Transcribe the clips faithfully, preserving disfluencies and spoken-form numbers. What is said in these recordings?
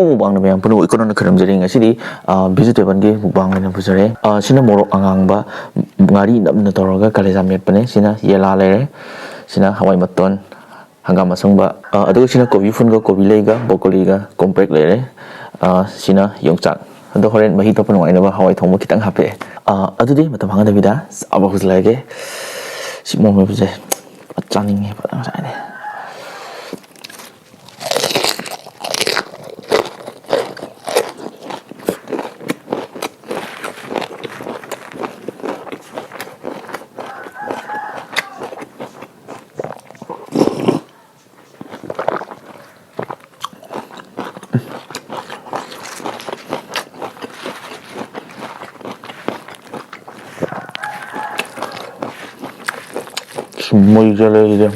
ꯃꯨꯛꯕꯥꯡꯅ ꯃꯌꯥꯝ ꯄꯨꯝꯅꯃꯛ ꯏꯀꯣꯟꯅꯅ ꯈꯨꯔꯨꯝꯖꯔꯤ꯫ ꯉꯁꯤꯗꯤ, ꯑ, vegetable ꯒꯤ ꯃꯨꯛꯕꯥꯡ ꯑꯣꯏꯅ ꯄꯨꯖꯔꯦ꯫ ꯑ, ꯁꯤꯅ ꯃꯣꯔꯣꯛ ꯑꯉꯥꯡꯕ, ꯉꯥꯔꯤ ꯅꯝꯅ ꯇꯧꯔꯒ ꯀꯥꯂꯦꯖꯥ ꯃꯦꯠꯄꯅꯦ꯫ ꯁꯤꯅ ꯌꯦꯂꯥ ꯂꯩꯔꯦ꯫ ꯁꯤꯅ ꯍꯋꯥꯏ ꯃꯇꯣꯟ, ꯍꯪꯒꯥꯝ ꯑꯁꯪꯕ, ꯑ, ꯑꯗꯨꯒ ꯁꯤꯅ ꯀꯣꯕꯤ ꯐꯨꯜꯒ, ꯀꯣꯕꯤ ꯂꯩꯒ, ꯕ꯭ꯔꯣꯀꯣꯂꯤꯒ, ꯀꯣꯝꯄ꯭ꯔꯦꯛ ꯂꯩꯔꯦ꯫ ꯑ, ꯁꯤꯅ ꯌꯣꯡꯆꯥꯛ꯫ ꯑꯗꯣ ꯍꯣꯔꯦꯟ ꯃꯍꯤ ꯊꯣꯛꯄ ꯅꯨꯡꯉꯥꯏꯅꯕ ꯍꯋꯥꯏ ꯊꯣꯡꯕ ꯈꯤꯇꯪ ꯍꯥꯞꯄꯛꯑꯦ꯫ ꯑ, ꯑꯗꯨꯗꯤ ꯃꯇꯝ ꯃꯥꯡꯍꯟꯗꯕꯤꯗ ꯆꯥꯕ ꯍꯧꯖꯤꯜꯂꯛꯑꯒꯦ꯫ ꯁꯤ ꯃꯣꯃꯣꯁꯦ ꯆꯥꯅꯤꯡꯉꯦ ꯐꯖꯅ ꯉꯁꯥꯏꯗꯩ꯫ ꯁꯨꯝ ꯃꯩ ꯆꯠꯂꯦ ꯁꯤꯗꯤ꯫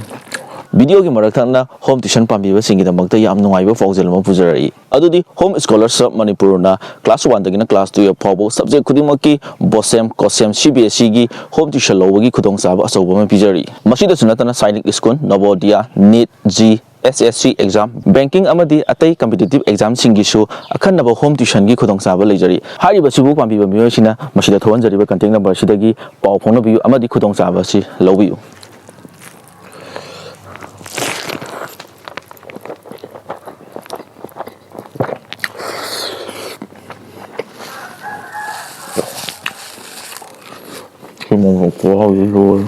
Video ꯒꯤ ꯃꯔꯛ ꯊꯠꯅ home tuition ꯄꯥꯝꯕꯤꯕꯁꯤꯡꯒꯤꯗꯃꯛꯇ ꯌꯥꯝ ꯅꯨꯡꯉꯥꯏꯕ ꯄꯥꯎꯖꯦꯜ ꯑꯃ ꯄꯨꯖꯔꯛꯏ꯫ ꯑꯗꯨꯗꯤ Home Scholar Serve Manipur ꯅ class one ꯗꯒꯤꯅ class twelve ꯐꯥꯎꯕ subject ꯈꯨꯗꯤꯡꯃꯛꯀꯤ BOSEM, COSEM, CBSE ꯒꯤ home tuition ꯂꯧꯕꯒꯤ ꯈꯨꯗꯣꯡꯆꯥꯕ ꯑꯆꯧꯕ ꯑꯃ ꯄꯤꯖꯔꯤ꯫ ꯃꯁꯤꯗꯁꯨ ꯅꯠꯇꯅ Sainik school, Navodaya, NEET, JEE, SSC exam, banking ꯑꯃꯗꯤ ꯑꯇꯩ competitive exam ꯁꯤꯡꯒꯤꯁꯨ ꯑꯈꯟꯅꯕ home tuition ꯒꯤ ꯈꯨꯗꯣꯡꯆꯥꯕ ꯂꯩꯖꯔꯤ꯫ ꯍꯥꯏꯔꯤꯕꯁꯤꯕꯨ ꯄꯥꯝꯕꯤꯕ ꯃꯤꯑꯣꯏꯁꯤꯡꯅ ꯃꯁꯤꯗ ꯊꯣꯛꯍꯟꯖꯔꯤꯕ contact number ꯁꯤꯗꯒꯤ ꯄꯥꯎ ꯐꯥꯎꯅꯕꯤꯌꯨ ꯑꯃꯗꯤ ꯈꯨꯗꯣꯡꯆꯥꯕ ꯑꯁꯤ ꯂꯧꯕꯤꯌꯨ꯫ ꯁꯤ ꯃꯣꯃꯣ ꯈꯨꯍꯥꯎꯁꯤ ꯂꯣꯏꯔꯦ꯫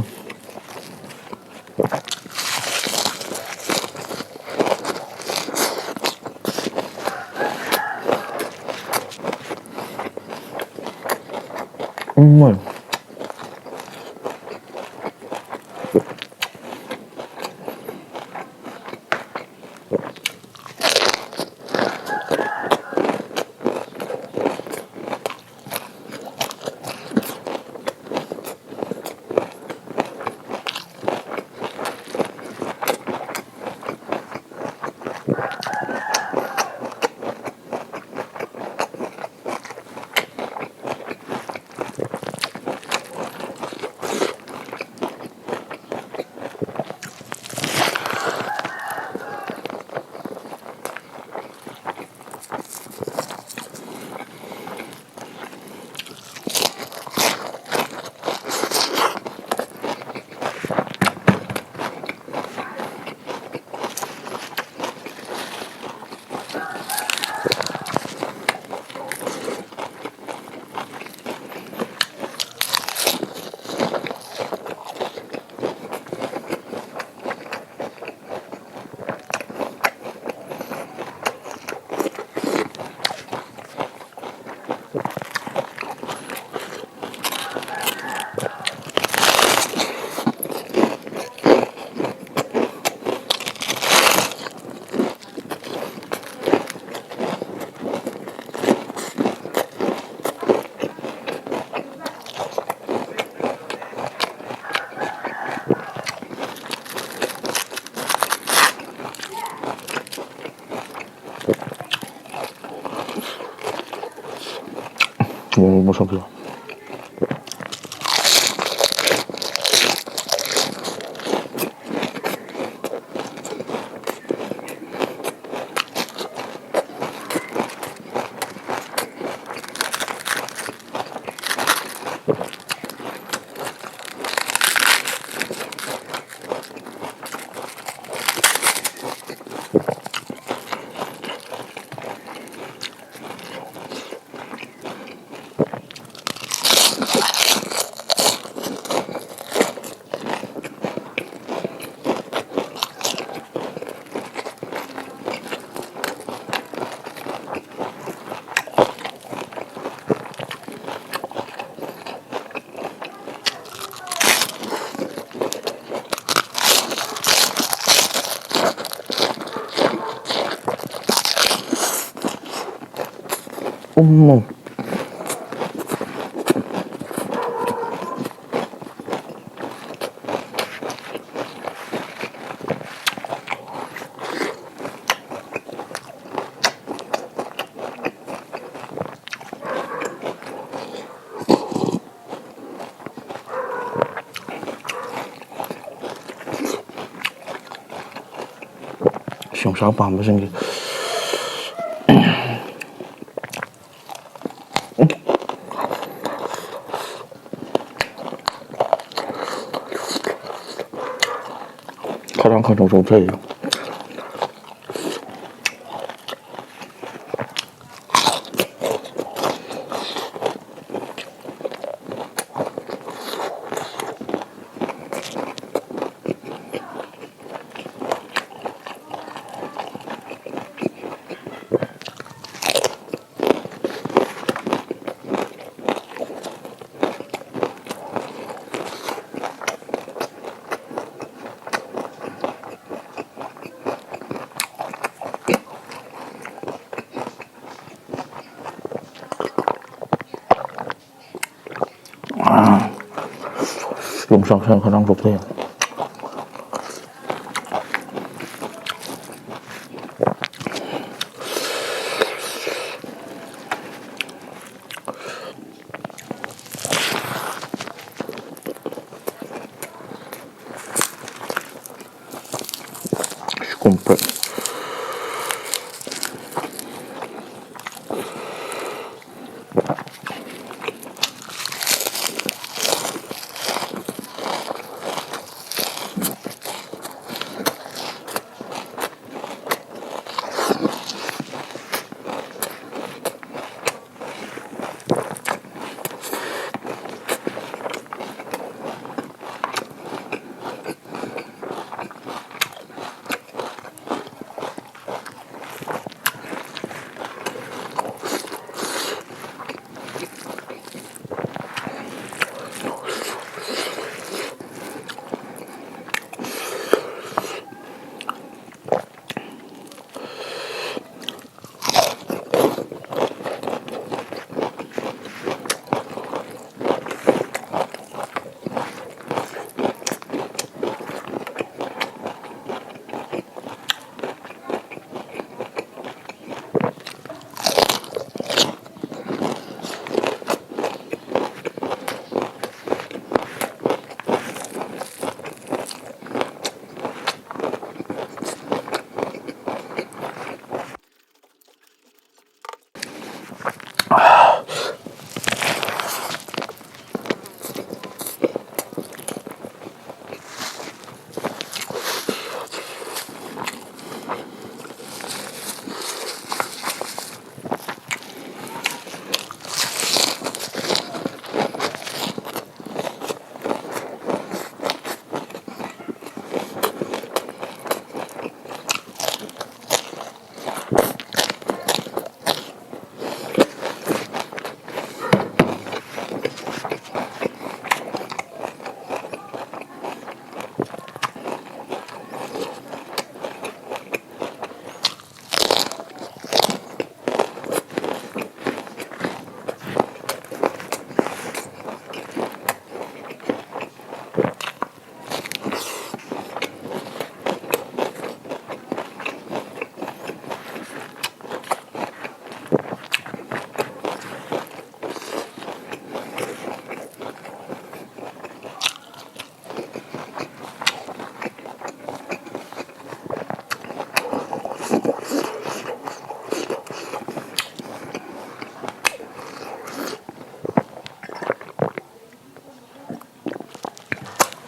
ꯎꯝ꯫ ꯎꯝ, ꯃꯁꯛꯁꯦ꯫ ꯎꯝ꯫ ꯌꯣꯡꯆꯥꯛ ꯄꯥꯝꯕꯁꯤꯡꯒꯤ꯫ ꯈꯗꯥꯡ ꯈꯗꯥꯡ ꯆꯣꯛꯊꯩ꯫ ꯌꯣꯡꯆꯥꯛꯁꯦ ꯈꯗꯥꯡ ꯆꯣꯛꯊꯩ꯫ Comfort.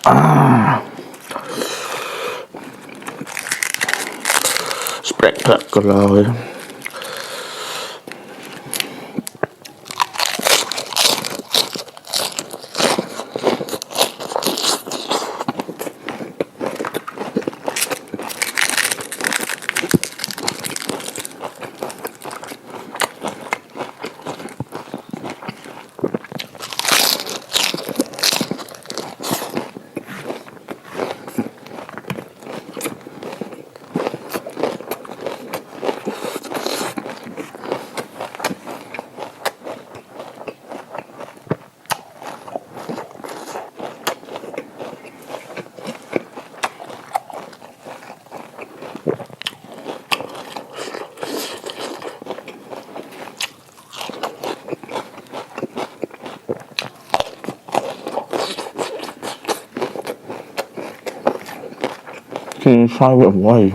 ꯑꯥ꯫ ꯁ꯭ꯄ꯭ꯔꯦꯛ ꯐ꯭ꯔꯦꯛꯀ ꯂꯥꯎꯋꯦ꯫ ꯁꯤ ꯁꯥꯏꯕ ꯌꯥꯝ ꯋꯥꯏ꯫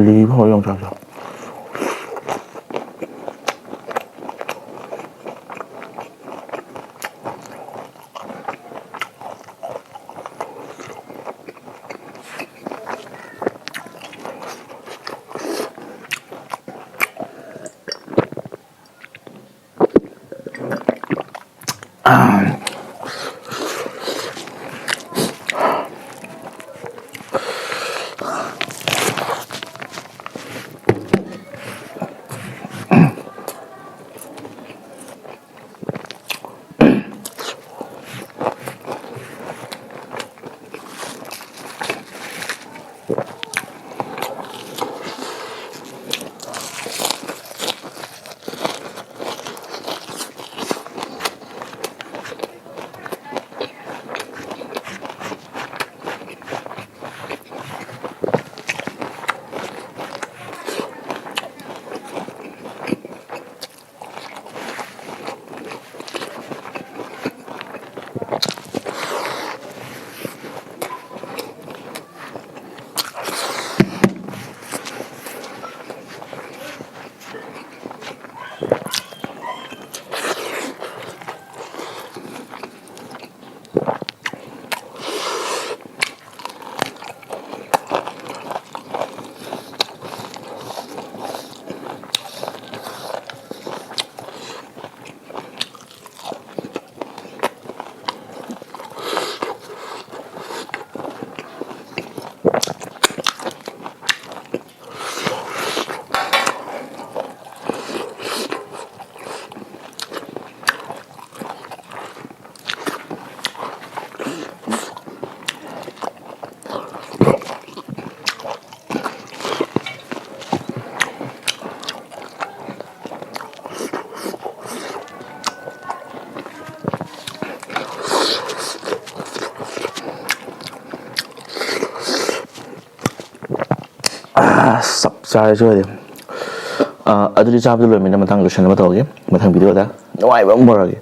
ꯂꯤꯕ ꯍꯧꯔꯦ ꯌꯣꯡꯆꯥꯛꯁꯦ꯫ ꯑꯁ, ꯆꯞ ꯆꯥꯔꯦ ꯁꯤ ꯑꯣꯏꯔꯗꯤ꯫ ꯑ, ꯑꯗꯨꯗꯤ ꯆꯥꯕꯗ ꯂꯣꯏꯃꯤꯅ ꯃꯊꯪ ꯂꯣꯏꯁꯟꯅꯕ ꯇꯧꯔꯒꯦ, ꯃꯊꯪ ꯚꯤꯗꯤꯑꯣꯗ ꯅꯨꯡꯉꯥꯏꯕ ꯑꯃ ꯄꯨꯔꯛꯑꯒꯦ꯫